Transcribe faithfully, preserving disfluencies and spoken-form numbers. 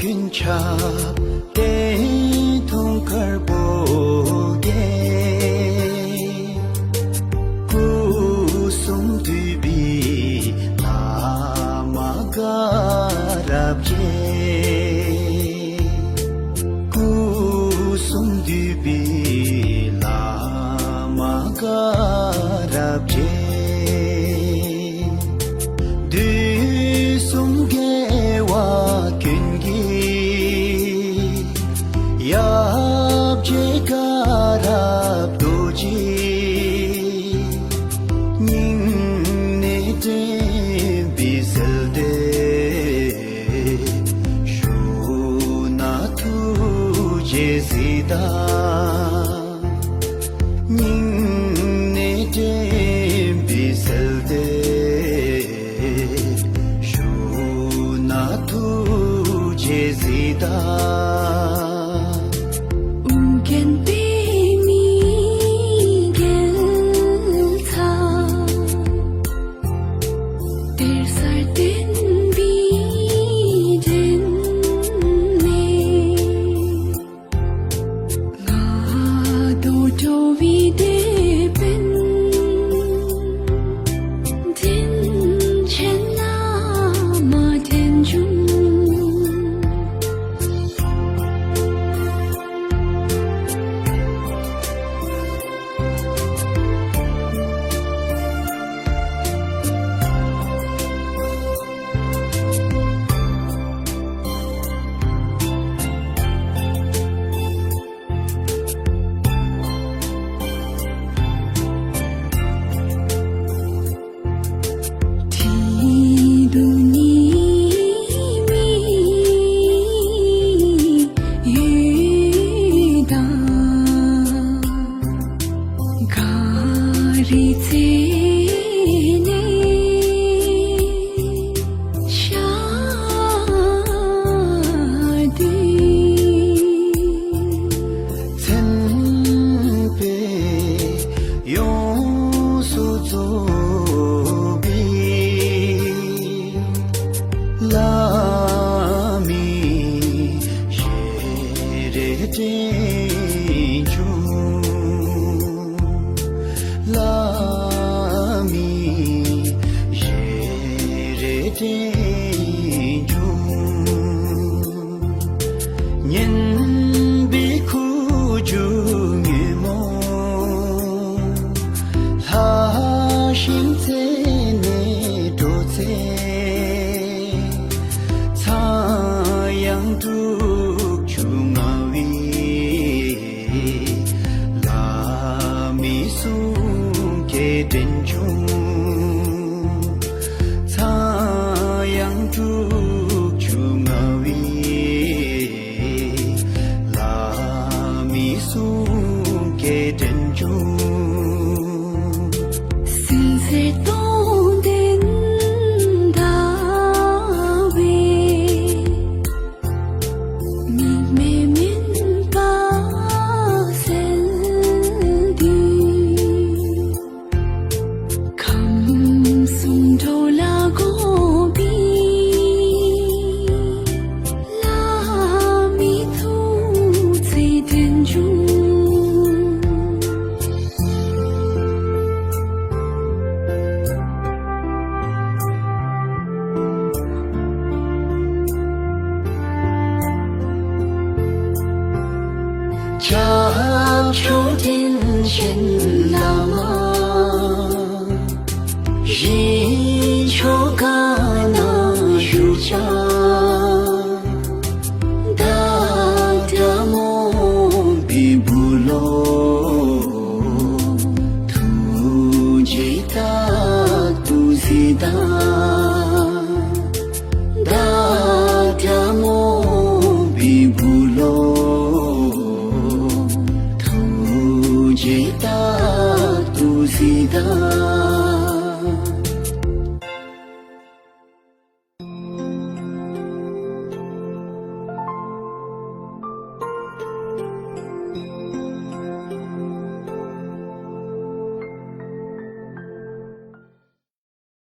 ཀུན་ཁྱབ་བསྟན་དུང་དཀར་པོ་རྒྱས། སྐུ་གསུམ་འདུས་པའི་བླ་མ་དགའ་རབ་རྒྱས། སྐུ་གསུམ་འདུས་པའི་བླ་མ་དགའ་རབ་རྒྱས། དུས་གསུམ་རྒྱལ་བ་ཀུན་གྱི་ཡབ་རྗེ་དགའ་རབ་རྡོ་རྗེ། སྙིང་ནས་དྲན་པའི་ཟེར་ཏེ་ཞུ་ན་ཐུགས་རྗེས་གཟིགས་དང་། སྙིང་ནས་དྲན་པའི་ཟེར་ཏེ་ཞུ་ན་ཐུགས་རྗེས་གཟིགས་དང་། ཨོ་རྒྱན་པདྨའི་རྒྱལ་ཚབ། གཏེར་གསར་བསྟན་པའི་འདྲེན་ལས། ང་རྡོ་གྲོ་བའི་དེད་དཔོན། དྲིན་ཆེན་བླ་མ་དྲན་བྱུང་། མཚན་དཔེ་ཡོངས་སུ་རྫོགས་པའི་བླ་མའི་ཞལ་རས་དྲན་བྱུང་། བླ་མའི་ཞལ་རས་དྲན་བྱུང་། སྙན་པའི་ཁུ་བྱུག་ཉོན་མོངས་ལྷགས་ཤིང་ཚེ་ནས་འགྲོ་ཚེ། ཚངས་དབྱངས་དྲུག་ཅུ་མངའ་བའི་བླ་མའི་གསུང་སྐད་དྲན་བྱུང་། ཚངས་དབྱངས་དྲུག་ཅུ་མངའ་བའི་བླ་མའི་གསུང་སྐད་དྲན་བྱུང་། བསིལ་ཟེར་སྟོང་ལྡན་ཟླ་བའི། མིག་མེད་མུན་པ་སེལ་དུས། ཁམས་གསུམ་འགྲོ་ལ་དགོངས་པའི་བླ་མའི་ཐུགས་བརྩེ་དྲན་བྱུང་། ཁྱབ་ཆུ་སྤྲིན་བཞིན་